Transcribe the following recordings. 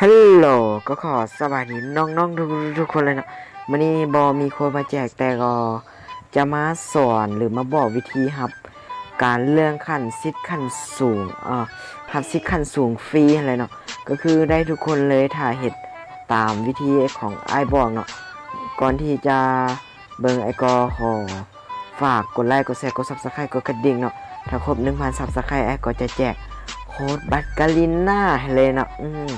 ຮັລໂຫຼ ກໍຂໍສະບາຍດີນ້ອງໆທຸກໆຄົນເລີຍເນາະ. ມື້ນີ້ບໍ່ມີໂຄດມາແຈກ ແຕ່ກໍຈະມາສອນ ຫຼື ມາບອກວິທີຮັບການເລື່ອນຂັ້ນ ສິດຂັ້ນສູງ ເອີ ຮັບສິດຂັ້ນສູງຟຣີຫັ້ນແຫຼະເນາະ. ກໍຄືໄດ້ທຸກຄົນເລີຍ ຖ້າເຮັດຕາມວິທີຂອງອ້າຍບອກເນາະ. ກ່ອນທີ່ຈະເບິ່ງ ອ້າຍກໍຂໍ ຝາກກົດໄລ ກົດແຊ ກົດ Subscribe ກົດກະດິ່ງເນາະ. ຖ້າຄົບໜຶ່ງພັນ Subscribe ອ້າຍກໍຈະແຈກໂຄດບັດກາລິນນາໃຫ້ເລີຍເນາະ. ອືມ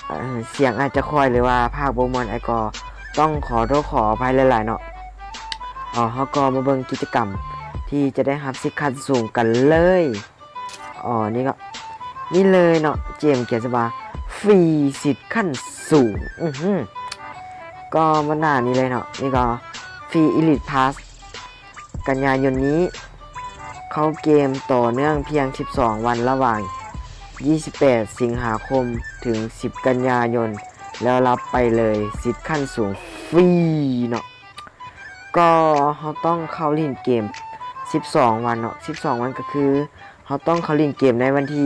ເອີ ສຽງອາດຈະຄ່ອຍ ຫຼືວ່າພາກບໍ່ມ່ວນ ອ້າຍກໍຕ້ອງຂໍໂທດຂໍອະໄພຫຼາຍໆເນາະ. ເຮົາກໍມາເບິ່ງກິດຈະກຳທີ່ຈະໄດ້ຮັບສິດຂັ້ນສູງກັນເລີຍ. ອໍ ນີ້ກໍ ນີ້ເລີຍເນາະ ເກມຂຽນວ່າຟຣີສິດຂັ້ນສູງ. ອື ກໍບັນດານີ້ເລີຍເນາະ. ນີ້ກໍຟຣີ Elite Pass ກັນຍາຍົນນີ້ ເຂົ້າເກມຕໍ່ເນື່ອງພຽງສິບສອງວັນ ລະຫວ່າງ ຊາວແປດ ສິງຫາຄົມ ເຖິງ ສິບ ກັນຍາຍົນ ແລ້ວຮັບໄປເລີຍສິດຂັ້ນສູງຟຣີເນາະ. ກໍເຮົາຕ້ອງເຂົ້າຫຼິ້ນເກມສິບສອງວັນເນາະ. ສິບສອງວັນກໍຄືເຮົາຕ້ອງເຂົ້າຫຼິ້ນເກມໃນວັນທີ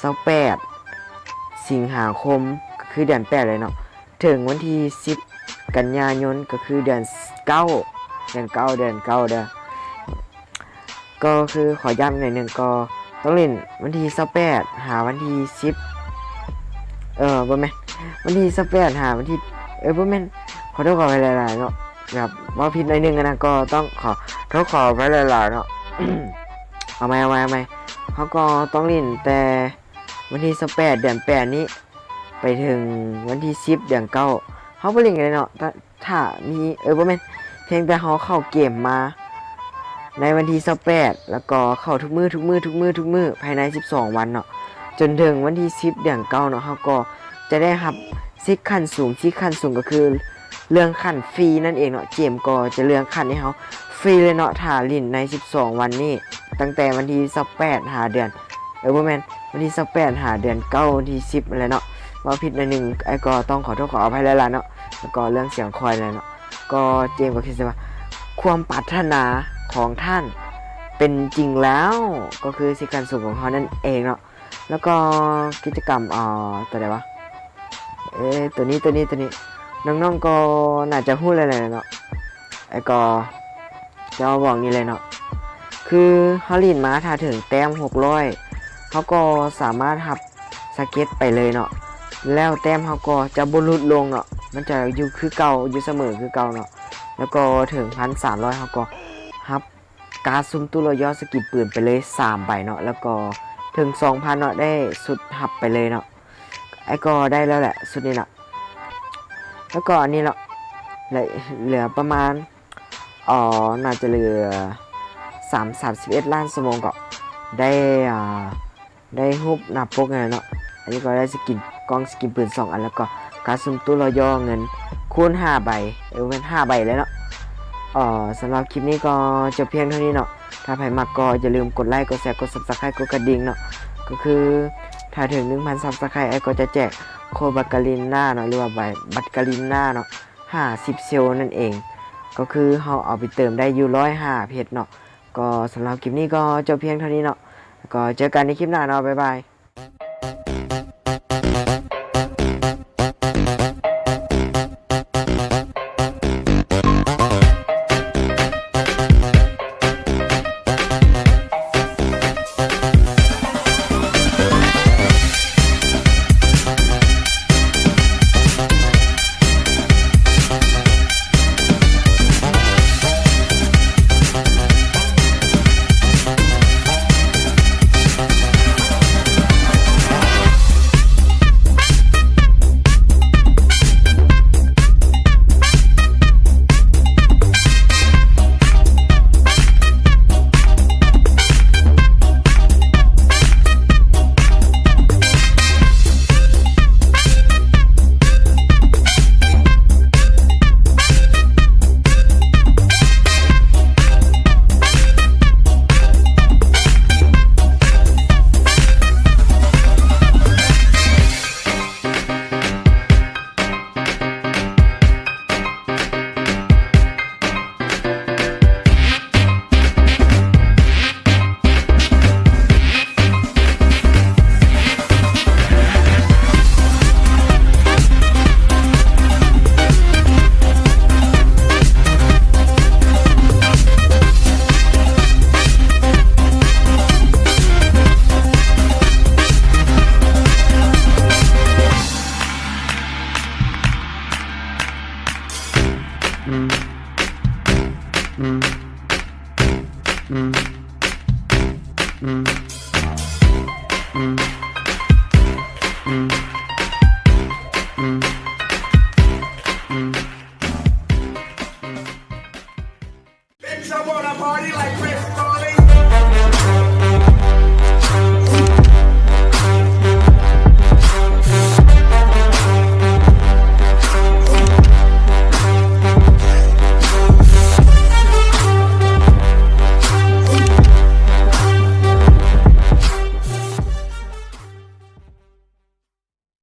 ຊາວແປດ ສິງຫາຄົມ ກໍຄືເດືອນແປດເລີຍເນາະ ເຖິງວັນທີສິບ ກັນຍາຍົນ ກໍຄືເດືອນເກົ້າ ເດືອນເກົ້າ ເດືອນເກົ້າເດີ. ກໍຄືຂໍຢ້ຳອີກໜ້ອຍໜຶ່ງ ກໍຕ້ອງຫຼິ້ນວັນທີຊາວແປດ ຫາວັນທີສິບ ເອີ ບໍ່ແມ່ນ ວັນທີຊາວແປດ ຫາວັນທີ ເອີ ບໍ່ແມ່ນ ຂໍໂທດຂໍອະໄພຫຼາຍໆເນາະ. ແບບເວົ້າຜິດໜ້ອຍໜຶ່ງຫັ້ນນະ ກໍຕ້ອງຂໍໂທດຂໍອະໄພຫຼາຍໆເນາະ. ເອົາໃໝ່ ເອົາໃໝ່ ເອົາໃໝ່. ເຮົາກໍຕ້ອງຫຼິ້ນແຕ່ວັນທີຊາວແປດ ເດືອນແປດນີ້ ໄປເຖິງວັນທີສິບ ເດືອນເກົ້າ ເຮົາບໍ່ຫຼິ້ນກັນເລີຍເນາະ. ຖ້າ ຖ້າມີ ເອີ ບໍ່ແມ່ນ ພຽງແຕ່ເຮົາເຂົ້າເກມມາໃນວັນທີຊາວແປດ ແລ້ວກໍເຂົ້າທຸກມື້ ທຸກມື້ ທຸກມື້ ທຸກມື້ ພາຍໃນສິບສອງວັນເນາະ ຈົນເຖິງວັນທີສິບ ເດືອນເກົ້າເນາະ ເຮົາກໍຈະໄດ້ຮັບສິດຂັ້ນສູງ. ສິດຂັ້ນສູງກໍຄືເລື່ອນຂັ້ນຟຣີນັ້ນເອງເນາະ. ເກມກໍຈະເລື່ອນຂັ້ນໃຫ້ເຮົາຟຣີເລີຍເນາະ ຖ້າຫຼິ້ນໃນສິບສອງວັນນີ້ ຕັ້ງແຕ່ວັນທີຊາວແປດ ຫາເດືອນ ເອີ ບໍ່ແມ່ນ ວັນທີຊາວແປດ ຫາເດືອນເກົ້າ ວັນທີສິບຫັ້ນແຫຼະເນາະ. ເວົ້າຜິດໜ້ອຍໜຶ່ງ ອ້າຍກໍຕ້ອງຂໍໂທດຂໍອະໄພຫຼາຍໆເນາະ ແລ້ວກໍເລື່ອງສຽງຄ່ອຍແຫຼະເນາະ. ກໍເກມກໍຄືຊິວ່າ ຄວາມປາດຖະໜາຂອງທ່ານເປັນຈິງແລ້ວ ກໍຄືສິດຂັ້ນສູງຂອງເຮົານັ້ນເອງເນາະ. ແລ້ວກໍກິດຈະກຳ ເອີ ຕົວໃດວະ ເອີ ຕົວນີ້ ຕົວນີ້ ຕົວນີ້ ນ້ອງໆກໍໜ້າຈະຮູ້ແລ້ວແຫຼະເນາະ. ແລ້ວກໍຈະເວົ້າບອກນີ້ເລີຍເນາະ ຄືເຮົາຫຼິ້ນມາຖ້າເຖິງແຕ້ມຫົກຮ້ອຍ ເຮົາກໍສາມາດຮັບສະເກັດໄປເລີຍເນາະ. ແລ້ວແຕ້ມເຮົາກໍຈະບໍ່ຫຼຸດລົງເນາະ ມັນຈະຢູ່ຄືເກົ່າ ຢູ່ສະເໝີຄືເກົ່າເນາະ. ແລ້ວກໍເຖິງພັນສາມຮ້ອຍ ເຮົາກໍຮັບ ກາດຊຸ່ມຕູ້ລອຍຍໍສະກິນປືນໄປເລີຍສາມໃບເນາະ. ແລ້ວກໍເຖິງສອງພັນເນາະ ໄດ້ຊຸດຮັບໄປເລີຍເນາະ. ອ້າຍກໍໄດ້ແລ້ວແຫຼະຊຸດນີ້ເນາະ. ແລ້ວກໍອັນນີ້ເນາະ ເຫຼືອປະມານ ເອີ ໜ້າຈະເຫຼືອສາມ ສາມສິບເອັດລ້ານຊົ່ວໂມງ ກໍໄດ້ ອ່າ ໄດ້ຮູບໜ້າປົກຫັ້ນແຫຼະເນາະ. ອັນນີ້ກໍໄດ້ສະກິນ ກ່ອງສະກິນປືນສອງອັນ ແລ້ວກໍກາດຊຸ່ມຕູ້ລອຍຍໍເງິນຄູນຫ້າໃບ ເອີ ແມ່ນຫ້າໃບເລີຍເນາະ. ເອີ ສຳລັບຄລິບນີ້ກໍຈົບພຽງເທົ່ານີ້ເນາະ. ຖ້າໃຜມັກກໍຢ່າລືມກົດໄລ ກົດແຊ ກົດ Subscribe ກົດກະດິ່ງເນາະ. ກໍຄືຖ້າເຖິງໜຶ່ງພັນ Subscribe ອ້າຍກໍຈະແຈກໂຄດບັດກາລິນນາເນາະ ຫຼືວ່າໃບບັດກາລິນນາເນາະ ຫ້າສິບເຊວນັ້ນເອງ. ກໍຄືເຮົາເອົາໄປເຕີມໄດ້ຢູ່ຮ້ອຍຫ້າເພັດເນາະ. ກໍສຳລັບຄລິບນີ້ກໍຈົບພຽງເທົ່ານີ້ເນາະ. ກໍເຈີກັນໃນຄລິບໜ້າເນາະ. ບາຍບາຍ.